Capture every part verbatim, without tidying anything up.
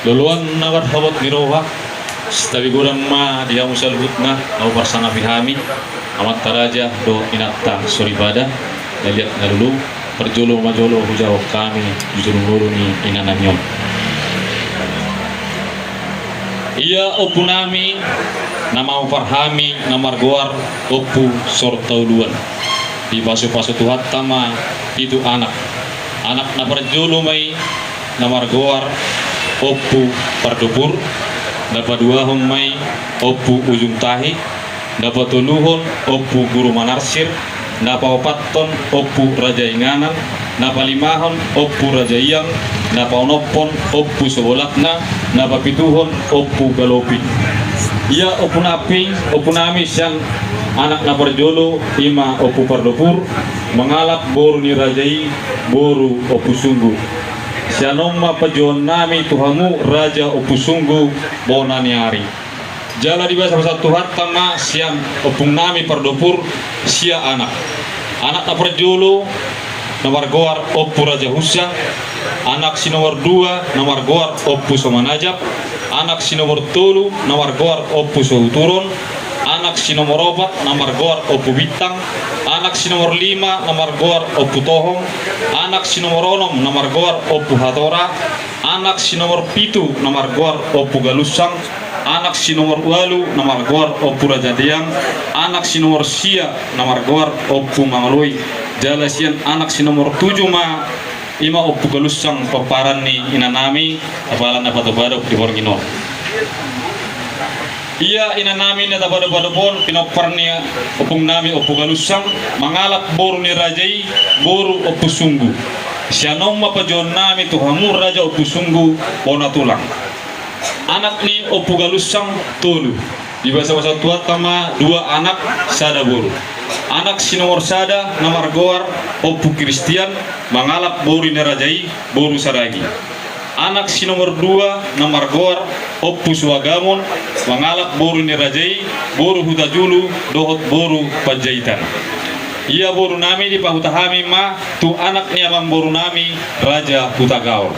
Loloan na marhabot ni roha, santabi godang ma di hamu saluhutna na huparsangapi hami, amanta raja dohot inanta soripada, na liat na lolo. Parjolo ma jolo hujalo hami di jolo ni inanami on. Ia ompunami na maompar hami na margoar Ompu Sortauluan, dipasupasu Tuhanta ma pitu anak. Anak na parjolo ma i na margoar Ompu Pardopur, na paduahon ma i Ompu Ujung Tahi, na patoluhon Ompu Guru Manarsir, na paopathon Ompu Raja Inganan, na palimahon Ompu Raja Iang, na paonomhon Ompu Sobolakna, na papituhon Ompu Galopin. Ia ompunami, ompunami sian anak na parjolo i ma Ompu Pardopur, mangalap boru ni raja i, boru Ompu Sunggu. Sian on ma panjouonnami tu hamu Raja Ompu Sunggu, bona ni ari. Jala dipasupasu Tuhanta ma sian ompungnami Pardopur sia anak. Anak na parjolo na margoar Ompu Raja Hunsa, anak si nomor dua na margoar Ompu Somanajap, anak si nomor tolu na margoar Ompu Sohuturon, anak si nomor opat na margoar Ompu Bintang, anak si nomor lima na margoar Ompu Tohong, anak si nomor onom na margoar Ompu Hatora, anak si nomor pitu na margoar Ompu Galussang, anak si nomor ualu na margoar Ompu Raja Deang, anak si nomor sia na margoar Ompu Mangaloi, jala sian anak si nomor tuju ma i ma Ompu Galussang pomparan ni inanami, apala na padopadop di borngin on. Ia inanami na tapadopadop on pinompar ni ompungnami Ompu Galussang, mangalap boru ni raja i, boru Ompu Sunggu. Sian on ma panjouonnami tu hamu Raja Ompu Sunggu, bona tulang. Anak ni Ompu Galussang tolu. Dipasupasu Tuhanta ma dua anak, sada boru. Anak si nomor sada na margoar Ompu Kristian, mangalap boru ni raja i, boru Saragi. Anak si nomor dua na margoar Ompu Suagamon, mangalap boru ni raja i, boru Hutajulu dohot boru Panjaitan. Ia borunami dipahuta hami ma tu anak ni amangborunami Raja Hutagaol.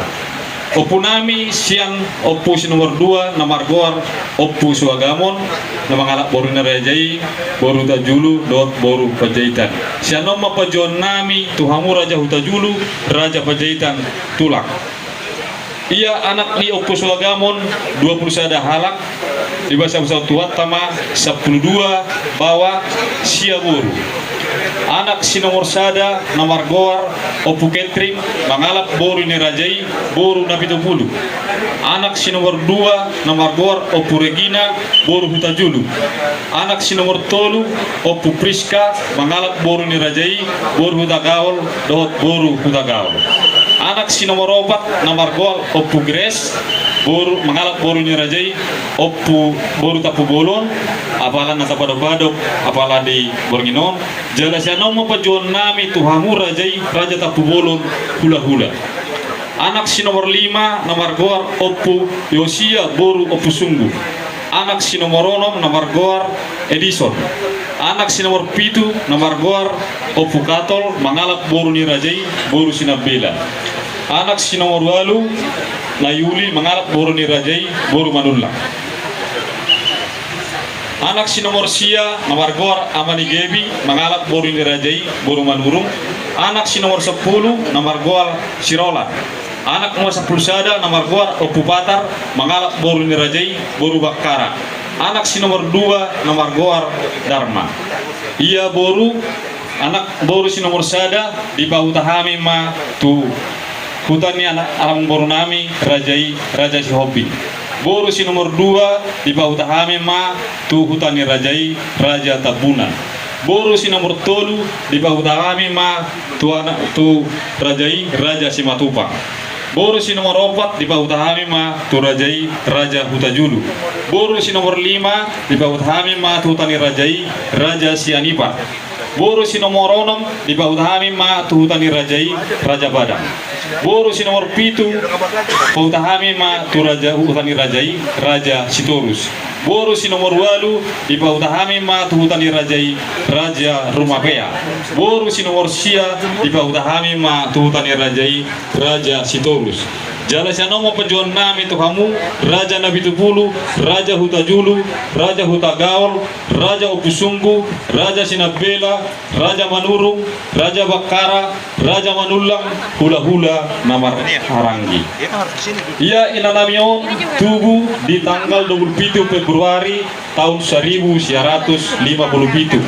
Ompunami sian Ompu si nomor dua na margoar Ompu Suagamon, na mangalap boru ni raja i, boru Hutajulu dohot boru Panjaitan. Sian on ma panjouonnami tu hamu Raja Hutajulu, Raja Panjaitan, tulang. Ia anak ni Ompu Suagamon dua pulu sada halak, dipasupasu Tuhanta ma sampulu dua baoa, sia boru. Anak si nomor sada na margoar Ompu Ketrin, mangalap boru ni raja i, boru Napitupulu. Anak si nomor dua na margoar Ompu Regina, boru Hutajulu. Anak si nomor tolu Ompu Priska, mangalap boru ni raja i, boru Hutagaol dohot boru Hutagaol. Anak si nomor opat na margoar Ompu Gres, boru, mangalap boru ni raja i, Ompu, boru Tampubolon, apala na tapadopadop apala di borngin on. Jala sian on ma panjouonnami tu hamu raja i, Raja Tampubolon hulahula. Anak si nomor lima na margoar Ompu Yosia, boru Ompu Sunggu. Anak si nomor onom na margoar Edison. Anak si nomor pitu na margoar Ompu Katol, mangalap boru ni raja i, boru Sinambela. Anak si nomor ualu na Yuli, mangalap boru ni raja i, boru Manullang. Anak si nomor sia na margoar Ama ni Gebi, mangalap boru ni raja i, boru Manurung. Anak si nomor sampulu na margoar Sirolan. Anak nomor sampulu sada na margoar Ompu Patar, mangalap boru ni raja i, boru Bakkara. Anak si nomor dua na margoar Darma. Ia boru, anak boru si nomor sada dipahuta hami ma tu huta ni anak amangborunami raja i, Raja Sihombing. Boru si nomor dua dipahuta hami ma tu huta ni raja i, Raja Tambunan. Boru si nomor tolu dipahuta hami ma tu anak, tu raja i, Raja Simatupang. Boru si nomor opat dipahuta hami ma tu raja i, Raja Hutajulu. Boru si nomor lima dipahuta hami ma tu huta ni raja i, Raja Sianipar. Boru si nomor onom dipahuta hami ma tu huta ni raja i, Raja Padang. Boru si nomor pitu pahuta hami ma tu raja, huta ni raja i, Raja Sitorus. Boru si nomor ualu dipahuta hami ma tu huta ni raja i, Raja Rumapea. Boru si nomor sia dipahuta hami ma tu huta ni raja i, Raja Sitorus. Jala sian on ma panjouonnami tu hamu, Raja Napitupulu, Raja Hutajulu, Raja Hutagaol, Raja Ompusunggu, Raja Sinambela, Raja Manurung, Raja Bakkara, Raja Manullang, hulahula na marhahaanggi. Ia inanami on tubu di tanggal dua pulu pitu Februari taon saribu sia ratus lima pulu pitu.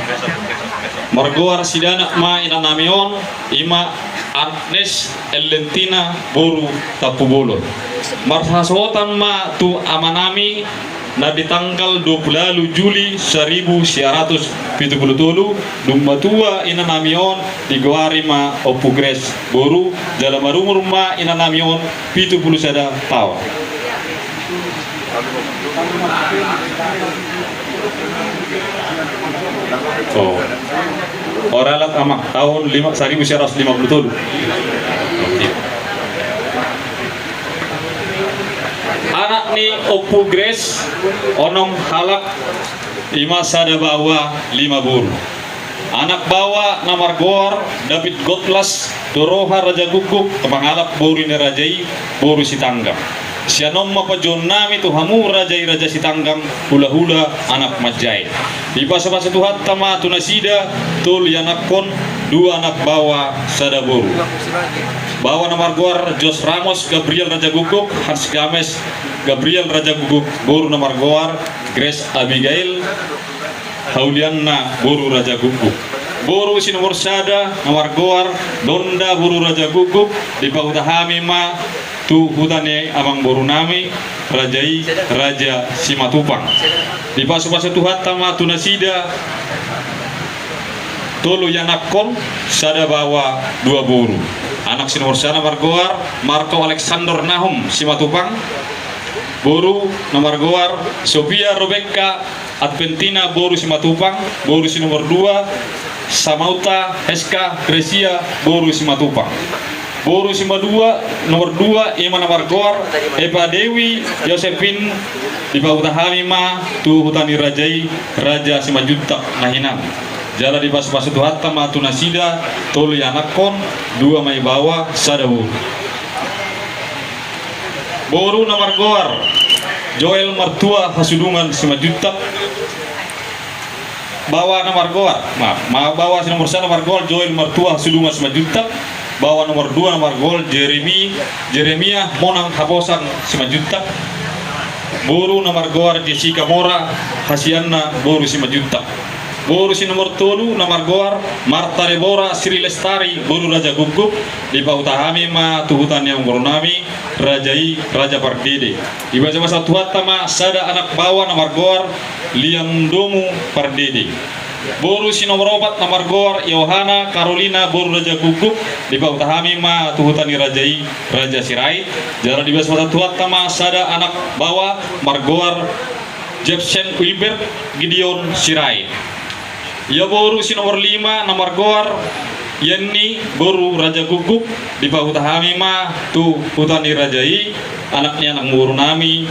Margoar Sidanak ma inanami on, i ma Agnes Ellentina boru Tampubolon. Marhasohotan ma tu amanami na di tanggal dua pulu ualu Juli saribu sia ratus pitu pulu tolu, dung matua inanami on, digoari ma Ompu Grace boru, jala marumur ma inanami on pitu pulu sada taon. Oh. Ora lat, Amang, taon lima, saribu sia ratus lima pulu tolu. Anak ni Ompu Grace onom halak, i ma sada baoa lima boru. Anak baoa na margoar David Gotlas, Doroha Raja Guguk, mangalap boru ni raja i, boru Sitanggang. Sian on ma panjouonnami tu hamu raja i, Raja Sitanggang, hulahula anak manjae. Dipasupasu Tuhanta ma tu nasida tolu ianakhon, dua anak baoa sada boru. Baoa na margoar Jos Ramos Gabriel Raja Guguk, Hans Games Gabriel Raja Guguk, boru na margoar Grace Abigail Haulianna boru Raja Guguk. Boru si nomor sada na margoar Donda boru Raja Guguk, dipahuta hami ma tu huta ni amangborunami raja i, Raja Simatupang. Dipasupasu Tuhanta ma tu nasida tolu ianakhon, sada baoa dua boru. Anak si nomor sada na margoar Marco Alexander Nahum Simatupang, boru na margoar Sofia Rebecca Adventina boru Simatupang, boru si nomor dua Samauta Heska Gracia boru Simatupang. Boru si nomor dua, nomor dua, i ma na margoar Eva Dewi Yosepin, dipahuta hami ma tu huta ni raja i, Raja Simanjuntak na hinan. Jala dipasupasu Tuhanta ma tu nasida tolu ianakhon, dua ma i baoa, sada boru. Boru na margoar Joel Martua Hasudungan Simanjuntak. Baoa na margoar, maaf, ma-, baoa si nomor sada margoar Joel Martua Hasudungan Simanjuntak. Baoa nomor dua na margoar Jeremi-, Jeremia Monang Haposan Simanjuntak. Boru na margoar Jessica Mora Hasianna boru Simanjuntak. Boru si nomor tolu na margoar Marta Debora Sri Lestari boru Raja Guguk, dipahuta hami ma tu huta ni amangborunami raja i, Raja Pardede. Dipasupasu Tuhanta ma sada anak baoa na margoar Liandomu Pardede. Boru si nomor opat na margoar Yohana Karolina boru Raja Guguk, dipahuta hami ma tu huta ni raja i, Raja Sirait. Jala dipasupasu Tuhanta ma sada anak baoa margoar Jepsen Wilbert Gideon Sirait. Ia boru si nomor lima na margoar Yenni boru Raja Guguk, dipahuta hami ma tu huta ni raja i, anak ni amangborunami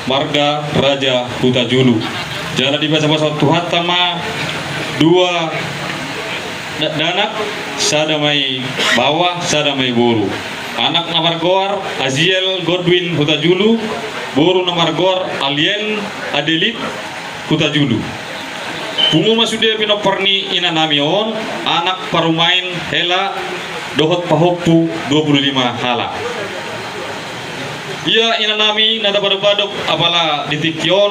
marga Raja Hutajulu. Jala dipasupasu Tuhanta ma dua dakdanak, sada ma i baoa, sada ma i boru. Anak na margoar Aziel Godwin Hutajulu, boru na margoar Alien Adelit Hutajulu. Pungu ma sude pinompar ni inanami on, anak parumaen, hela dohot pahompu dua pulu lima halak. Ia inanami na dapadop-padop apala di tingki on,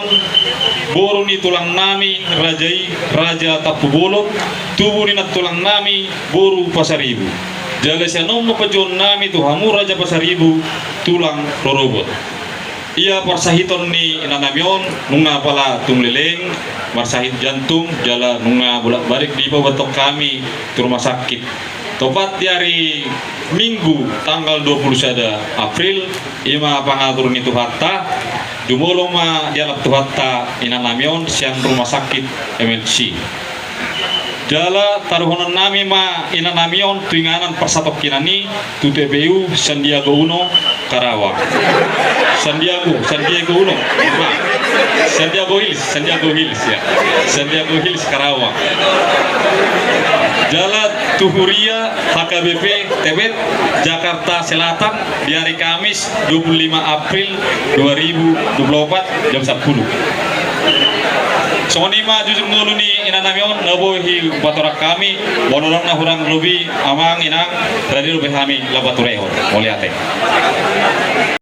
boru ni tulangnami raja i, Raja Tampubolon, tubu ni nantulangnami boru Pasaribu. Jala sian on ma panjouonnami tu hamu raja Pasaribu, tulang rorobot. Ia parsahiton ni inanami on nunga apala tung leleng, marsahit jantung, jala nunga bolak-balik dipaobathon hami tu rumah sakit. Topat di ari Minggu tanggal dua pulu sada April, i ma pangatur ni Tuhanta, jumolo ma dialap Tuhanta inanami on sian rumah sakit M L C. Jala taruhonon nami ma inanami on tu inganan parsatongkinan i tu T P U Sandiago Uno Karawang. Sandiago, Sandiago Uno. Sandiago Hills, Sandiago Hills ya. Sandiago Hills Karawang. Jala tu huria H K B P Tebet Jakarta Selatan di hari Kamis dua puluh lima April dua ribu dua puluh empat jam sepuluh. Songon i ma jujur ngolu ni inanami on na boi hupatorang hami, molo adong na hurang lobi amang inang, rade dope hami laho paturehon. Mauliate.